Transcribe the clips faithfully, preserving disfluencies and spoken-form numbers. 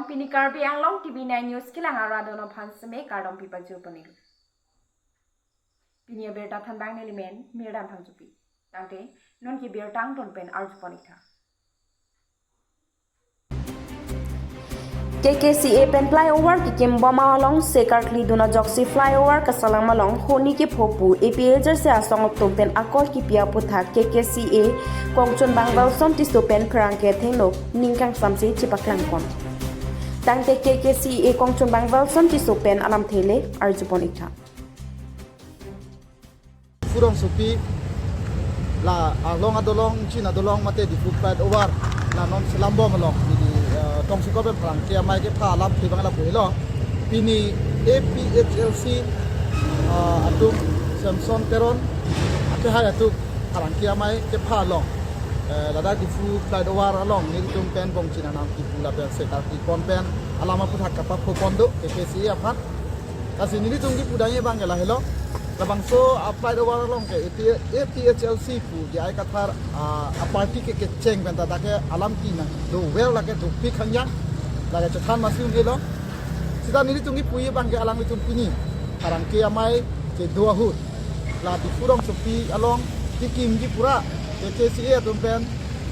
Pini Karbi Anglong T V nine News kelang arat atum aphan seme kardom pipajir pon-ik. Pini abirta thanbang nelimen Mirdan Phangchopi. Tangte non ke birta angton pen arju pon-ik tha. K K C A pen flyover kekim bom along se karkli dun ajoksi flyover kaselam along honi kepho pu A P H L C asong atum pen akol kipi aphuthak K K C A kongchunbang Welson Tisso pen pherangke athengno ning kangsamse chepaklang pon. Tangte K K C A kongchunbang Welson Tisso pen alamthe le arju pon-ik tha. Difu rongsopi la Arlong adolong, Chin adolong mate Difu flyover la non selam bom along. Pini, eh, tongsekot pen pherangke amei kepha alamthe abang lapu helo. Pini A P H L C, eh, atum Samson Teron akehai atum pherangke amei kepha along, eh, ladak Difu flyover along nelitum pen bongchin arnam kipu lapen se karkli pon pen alam aphuthak kapapho pon do K K C A aphan. Lasi nelitum kipu dai abang ke lahelo. Labangso a flyover along ke A P, A P H L C pu J I Kathar, ah, a party ke kecheng pen ta dak ke alam kinang do well lake dopik hangja. Lake chethan masi un-elo. Seta nelitum kipu abang ke alanglitum pini pherangke amei kedo ahut la Difu rongsopi along kekimji pura K K C A atum pen,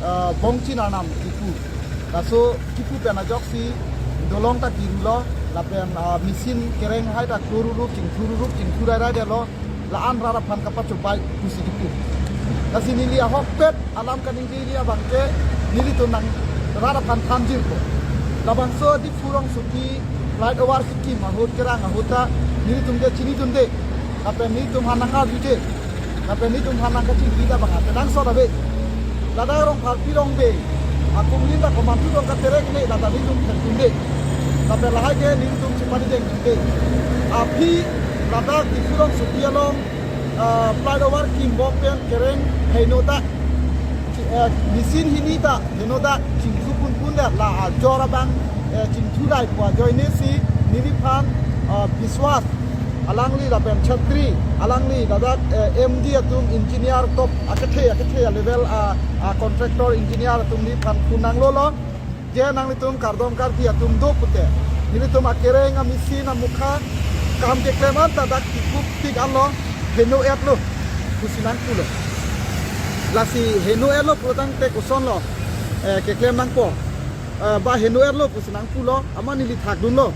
ah, bongchin arnam kipu. Laso kipu pen ajoksi dolong ta kirulo, lapen, ah, machine kereng hai ta klorurup, chingthururup, chingthu rairai detlo, la-an rat aphan kapachobei pusi kipu. Lasi neli ahokpet alam kaningje abang ke nelitum nang rat aphan thanjirpo. Labangso Difu rongsopi flyover kekim ahut kerang ahut ta nelitum ke chinidunde. Lapen nelitum aphan nang arjude. Lapen nelitum aphan nang kachingki ta bang ate nang sot ave. Ladak Rongpharpi Rongbe akumlin ta komantu tong katerek ne, ladak nelitum thekdunde. Lapen lahai ke nelitum chepadi dengdunde. Aphi ladak Difu rongsopi along, ah, flyover kim bom pen kereng henodak, eh, machine hini ta henodak chingthu punpun det, la ajor abang, eh, chingthu raipo ajoine si neliphan, ah, Biswas alangli lapen Chhatri alangli ladak, eh, M D atum engineer top akethe akethe a level a, a contractor engineer atum neliphan phone nanglolo. Je nanglitum kardom kardi atum do pute, nelitum akereng a machine amukha kam keklem an ta dak kikup tik anlo heno-etlo pusi nangpulo. Lasi heno-etlo pulo tangte kosonlo, eh, keklem nangpo, eh, ba heno-etlo pusi nangpulo, amat neli thakdunlo.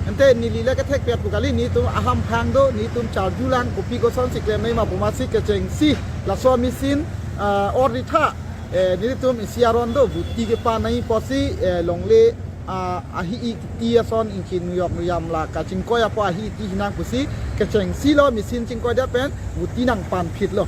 Ante neli le kethekpet pu kali, nelitum ahamphang do, nelitum charjulang kopi kosonsi klem nangji ma pu masi kechengsi laso machine, ah, or ritha, eh, nelitum isi aron do, buti kepa nangji pusi, eh, longle, ah, ahi-i kiti ason ingki nuyok nuyam la kachingkoi apot ahi-i ti hinang pusi kechengsi lo machine chingkoi det pen buti nangpanphitlo.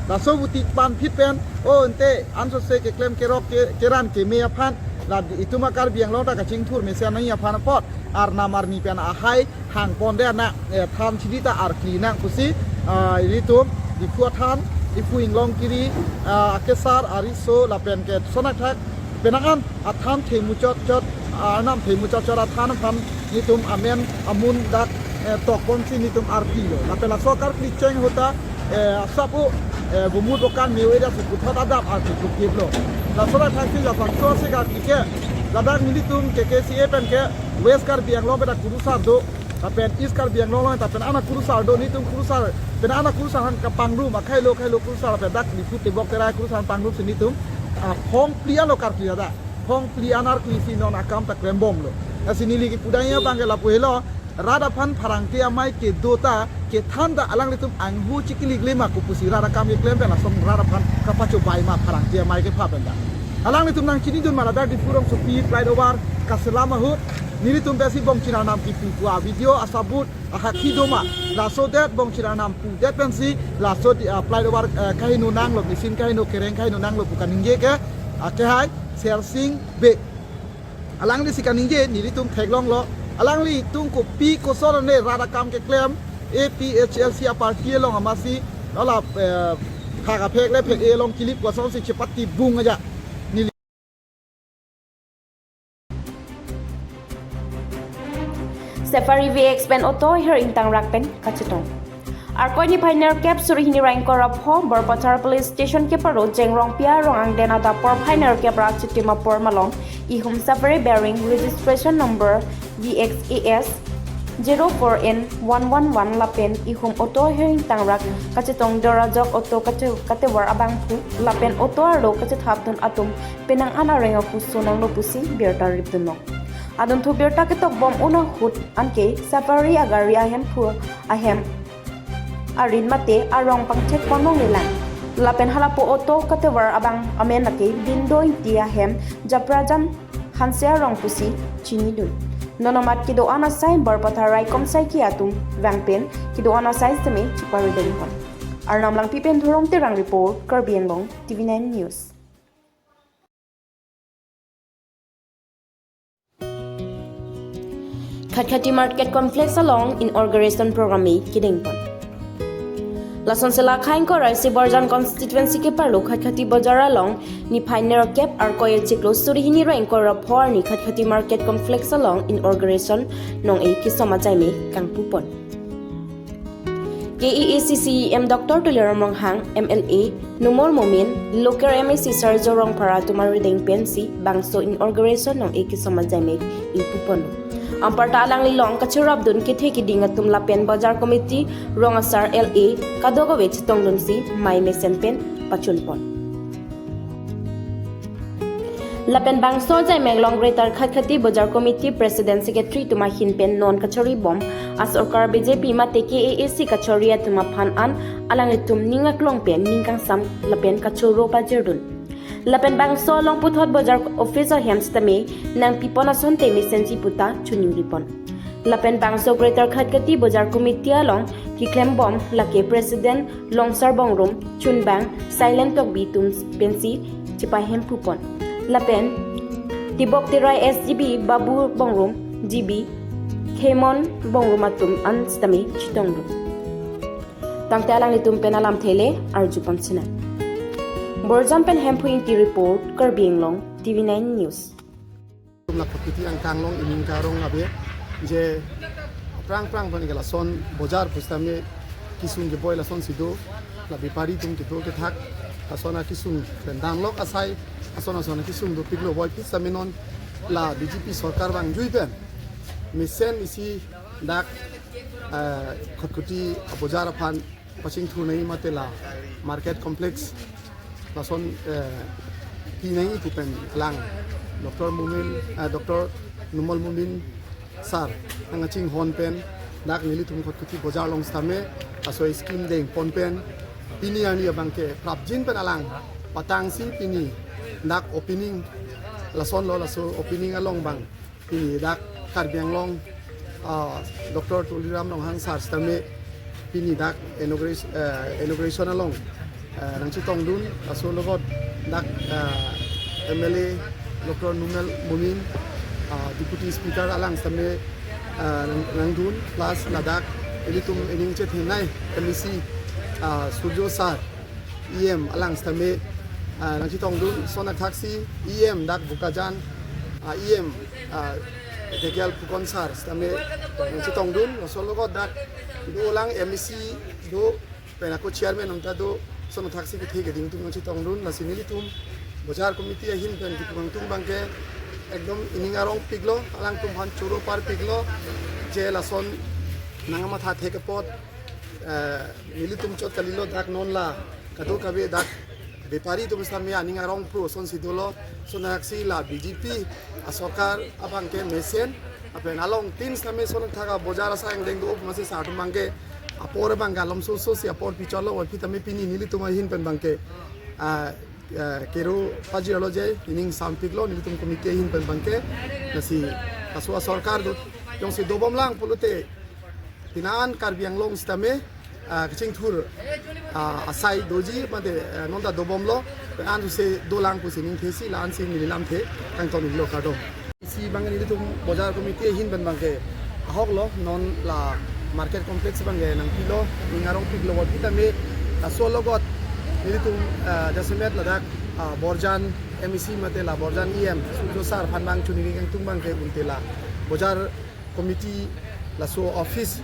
Laso buti panphit pen, o ante ansose keklem kerok ke, keran keme aphan, la itum a Karbi Anglong ta kachingthur mesen nangji aphan apot arnam arni pen ahai hangpondet na, eh, than chidi ta arkli nang pusi, ah, ilitum Diphu athan, Diphu Inglongkiri, ah, Kesar, Ariso lapen ke sonak thak penang an athan themu chot chot, ah, arnam themu chot chot athan aphan nelitum amen amun dak, eh, tokponsi nelitum arklilo. Lapen laso karkli cheng ahut ta, eh, asap o, eh, bumut bokan me-o-e dak si puthot adap arkli kukiplo. Laso dak thaksi labangso si karkli ke ladak nelitum K K C A pen ke West Karbi Anglong pen dak kurusar do. Lapen East Karbi Anglong along ta penang an akurusar do, nelitum kurusar, penang an akurusar aphan kapangrum, akhai lo akhai lo kurusar, lapen dak Diphu tebok terai kurusar aphan pangrum si nelitum, ah, phong phli anlo karkli ada. Phong phli an arklisi non akam ta klembomlo. Lasi neli kipu dai abang ke lapu helo, rat aphan pherangke amei kedo ta, kethan ta alanglitum anghu chikili klem ma kopusi rat akam keklem pen lason rat aphan kapachobei ma pherangke amei kepha pen ta. Alanglitum nangchinidun ma ladak Diphu rongsopi flyover kaselam ahut nelitum pensi bongchin arnam kipu pu a video asabut ahakhi do ma. Laso det bongchin arnam pudet pensi laso di, ah, flyover, eh, kaheno nanglo, machine kaheno kereng kaheno nanglo pu kaningje ke, ah, akehai Sersing Bey. Alanglisi kaningje nelitum theklonglo. Alanglitum kopi koson ne rat akam keklem A P H L C a party along amatsi lala, eh, thak aphek le phek-e along kilip kosonsi chepati bung aja. Neli Safari V X pen auto ahir ingtang rak pen kachetong. Arkoi niphai nerkep suri hini ra ingkoi ra pho Borpathar Police Station keparlo Jengrongpi arong angden adap porphai nerkep ra chitim apor malom ihum Safari bearing registration number V X A S zero four N one one one lapen ihum auto hering tangrak kachetong dor ajok auto kache- katevar abangphu lapen auto arlo kachethapdun atum penang an areng apuso nanglo pusi birta ripdunlo. Adunthu birta ketokbom un ahut anke Safari agari ahemphu ahem arin mate arong pangchek ponlonglelang. Lapen halapu auto katevar abang amen lake Bindo Ingti ahem Japrajan Hanse arong pusi chinidun. Non amat kedo-an asai Borpathar raikom saiki atum vangpen kedo-an asai seme cheparidengpon. Arnam Langpi pen Dhorom Terang report, Karbi Anglong, T V nine News. Khatkhati Market Complex along inauguration program-e kedengpon. Lasonsi la khaing korai si Borjan constituency keparlo Khatkhati Bajar along niphai nerkep Arkoi chiklo suri hini ra ingkoi ra pho arni Khatkhati Market Complex along inauguration nong-e kesom ajaime kangpupon. K A A C C E M Doctor Tuliram Ronghang, M L A Numal Momin, local M A C Sarjo Rongphar atum arideng pensi bangso inauguration nong-e kesom ajaime ingpupon. Anparta alanglilong kachirapdun kethe keding atum lapen Bajar Committee rong asar L A kadokave chetongdunsi mei mesen pen pachunpon. Lapen bangso ajaime along Greater Khatkhati Bajar Committee President Secretary atum ahin pen non kachoribom asorkar B J P mate K A A C kachori atum aphan an alanglitum ning aklong pen ning kangsam lapen kachoro pajirdun. Lapen bangso along puthot Bajar Office ahem sitame nangpipon asonte mesenji puta choningripon. Lapen bangso Greater Khatkhati Bajar Committee along keklembom lake President Longsar Bongrum, Chunbang Silent Tokbi atum pensi chepahempupon. Lapen Tibok Terai S G B Babu Bongrum, G B Khemon Bongrum atum an sitame chetongdun. Tangte alanglitum pen alamthe le arjupon sinang. Borjan pen Hemphu Ingti report, Karbi Anglong, T V nine News. Tum la Khatkhati angkang along ining karong abe je prang prang pon ke lason bojar pusitame kisung keboi lasonsi do, la bepari atum kedo kethak, lason akisung pen damlok asai ason ason akisung dopiklo, boi pusitame non la B J P sorkar vangjui pen mesen isi dak, eh, Khatkhati bojar aphan pachingthur nangji mate la market complex lason, eh, pi nangji pu pen alang Doctor Momin, eh, Doctor Numal Momin sir nangkachinghon pen dak nelitum Khatkhati bojar along sitame laso scheme dengpon pen pini arni abangke prapjin pen alang patangsi pini dak opening lasonlo, laso opening along abang pini dak Karbi Anglong, ah, Doctor Tuliram Ronghang sir sitame pini dak inauguration, eh, inauguration along, eh, nangchetongdun, laso logot dak, eh, M L A Doctor Numal Momin, ah, Deputy Speaker alang sitame, eh, nang, nangdun, plus ladak ilitum ining chethenei M A C, ah, Surjo sir, E M alang sitame, ah, nangchetongdun, lason athaksi E M dak Bokajan, ah, E M, ah, Dhekial Phukan sir sitame nangchetongdun, laso logot dak dolang M A C do pen ako chairman anta do, lason athaksi kethe keding atum nangchetongdun, lasi nelitum bojar committee ahin pen kipu kangtung abangke ekdom ining arongpiklo, alangtum aphan choro parpiklo, je lason nangkamatha thek apot, eh, nelitum chot kalilo, dak non la kadokave dak bepari atum sitame aning arong pro asonsi dolo, lason athaksi la B J P asorkar abangke mesen, lapen along tin sitame lason athak abojar asai angdeng do-o pu masi sir atum abangke apor abangke alom soso si apor pichotlo, wal pitame pini nelitum ahin pen abangke, ah, ah, kero pajirlo je ining sampiklo nelitum committee ahin pen abangke, lasi laso asorkar do jongsi dobomlang pulote pini an Karbi Anglong sitame, ah, kachingthur, ah, asai doji mate, eh, nonta dobomlo, pen an se dolang pusi ningthesi la-ansi neli lamthe kangton-iklo, kardom. Isi abang nelitum bojar committee ahin pen abangke ahoklo, non la market complex abangke nangpilo, ining arongpiklo, wal pitame laso logot nelitum, ah, jasemet ladak, ah, Borjan M A C mate la Borjan E M Surjo sir aphan abang choningri kangtung abangke unte la bojar committee laso office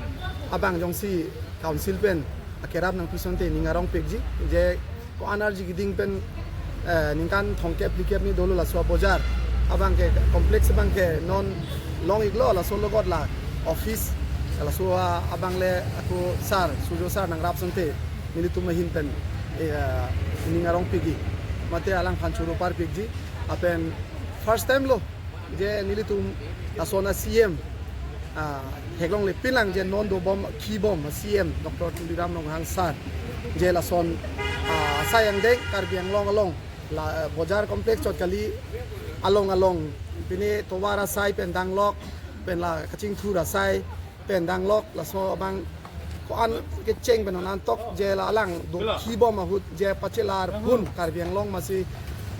abang jongsi council pen akerap nangpi asonte ning arongpikji, je ko-an arji keding pen, eh, ningkan thomkep phlikep ni dolo laso abojar abangke, complex abangke non long-iklo, laso logot la office, laso, ah, abang le ako sir, Surjo sir nangrap asonte nelitum ahin pen, eh, ning arongpikji, mate alangphan choro parpikji. Lapen first time lo je nelitum lason a-C M, ah, theklonglepinlang je non dobom, kibom a-C M Doctor Tuliram Ronghang sir, je lason, ah, asai angdeng Karbi Anglong along, la, eh, bojar complex chot kali, along along, pine tovar asai pen danglok, pen la kachingthur asai pen danglok, laso abang ko-an kecheng pen non antok je la alang do kibom ahut je pachelar pun Karbi Anglong masi,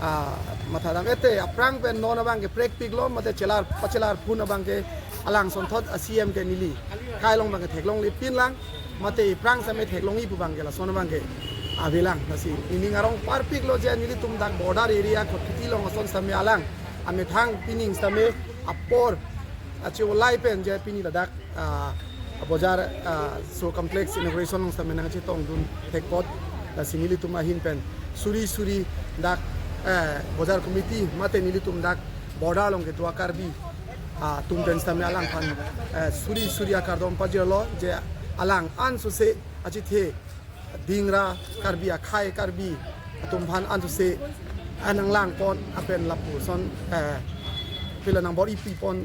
ah, mathadam ete aphrang pen non abangke prekpiklo, mate chelar, pachelar pun abangke alangson thot a-C M ke neli kai along abangke theklonglepinlang, mate aphrang sitame theklongji pu abangke lason abangke avelang. Lasi ning arong parpiklo je nelitum dak border area Kotkheti along ason sitame alang amethang pining sitame apor achi olai pen je pini ladak, ah, abojar, ah, so complex inauguration along sitame nangchetongdun thek apot, lasi nelitum ahin pen suri suri dak, eh, bojar committee mate nelitum dak border along kedo a-Karbi, ah, atum pen sitame alangphan, eh, suri suri akardom pajirlo je alang ansose achethe dingra Karbi akhei Karbi atum aphan ansose, eh, nanglangpon lapen lapuson, eh, pila nangbor-ipipon,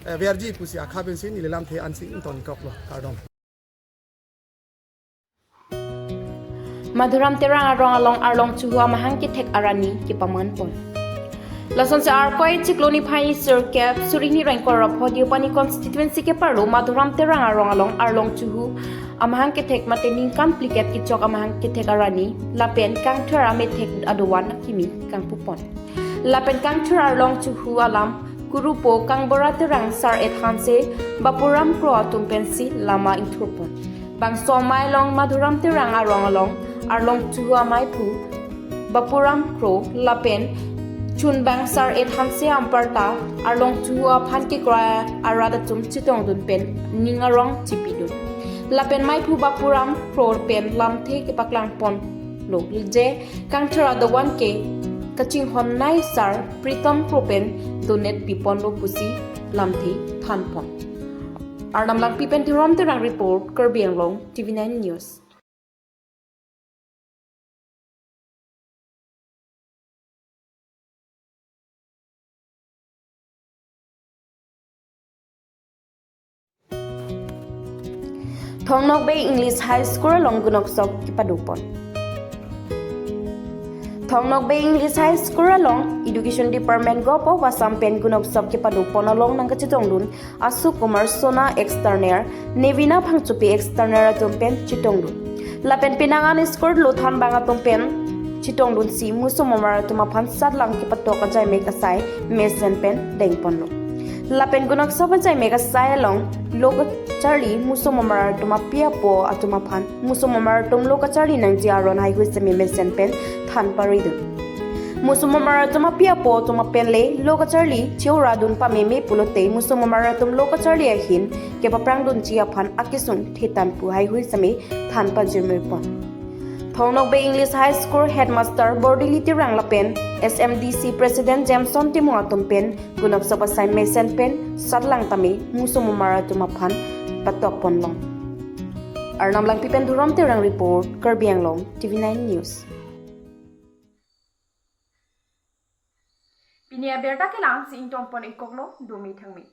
eh, verji pusi akha pensi neli lamthe ansi ingtonkoklo, kardom. Madhuram Terang arong along arlong chuhu amahang kethek arani kepamanpon. Lasonsi Arkoi chiklo niphai sirkep suri hini ra ingkoi ra pho Deopani constituency keparlo Madhuram Terang arong along arlong chuhu amahang kethek mate ningkan phlikep kechok amahang kethek arani lapen kangthir amethek adovan akimi kangpupon. Lapen kangthir arlong chuhu alam kurupo Kangbura Terang Sar-et Hanse, Bapuram Kro atum pensi lama ingthurpon. Bangso amei along Madhuram Terang arong along arlong chuhu ameiphu Bapuram Kro lapen chunbang Sar-et Hanse anparta arlong chuhu aphan kekroi arat atum chetongdun pen ning arong chipidun. Lapen meiphu Bapuram Kro pen lamthe kepaklangponlo je kangthir adovan ke kachinghon nei Sar Pritom Kro pen donate piponlo pusi lamthe thanpon. Arnam Langpi pen Turom Terang report, Karbi Anglong, T V nine News. Thong Nokbe English High School along gunoksop kepadopon. Thong Nokbe English High School along Education Department gopo vasam pen gunoksop kepadopon along nangkachetongdun Asuk Kumar Sona external, Nevina Phangchopi external atum pen chetongdun. Lapen penang an school lothan bang atum pen chetongdunsi muso momar atum aphan satlang kepatok ajaimek asai mesen pen dengponlo. Lapen gunoksop ajaimek asai along lo kacharli muso momar atum api apo atum aphan muso momar atum lo kacharli nangji aron haihui seme mesen pen than paridun. Muso momar atum api apo atum apen le lo kacharli cheoradun pameme pulote muso momar atum lo kacharli ahin kepaphrangdunji aphan akesung thetan pu haihui seme than pajirmirpon. Thong Nokbe English High School Headmaster Bordili Terang lapen S M D C President Jameson Timung atum pen gunoksop asai mesen pen satlang tame muso momar atum aphan patokponlong. Arnam Langpi pen Turom Terang report, Karbi Anglong, T V nine News. Pini abirta ke la-ansi ingtonpon-ikkoklo, dome thangme.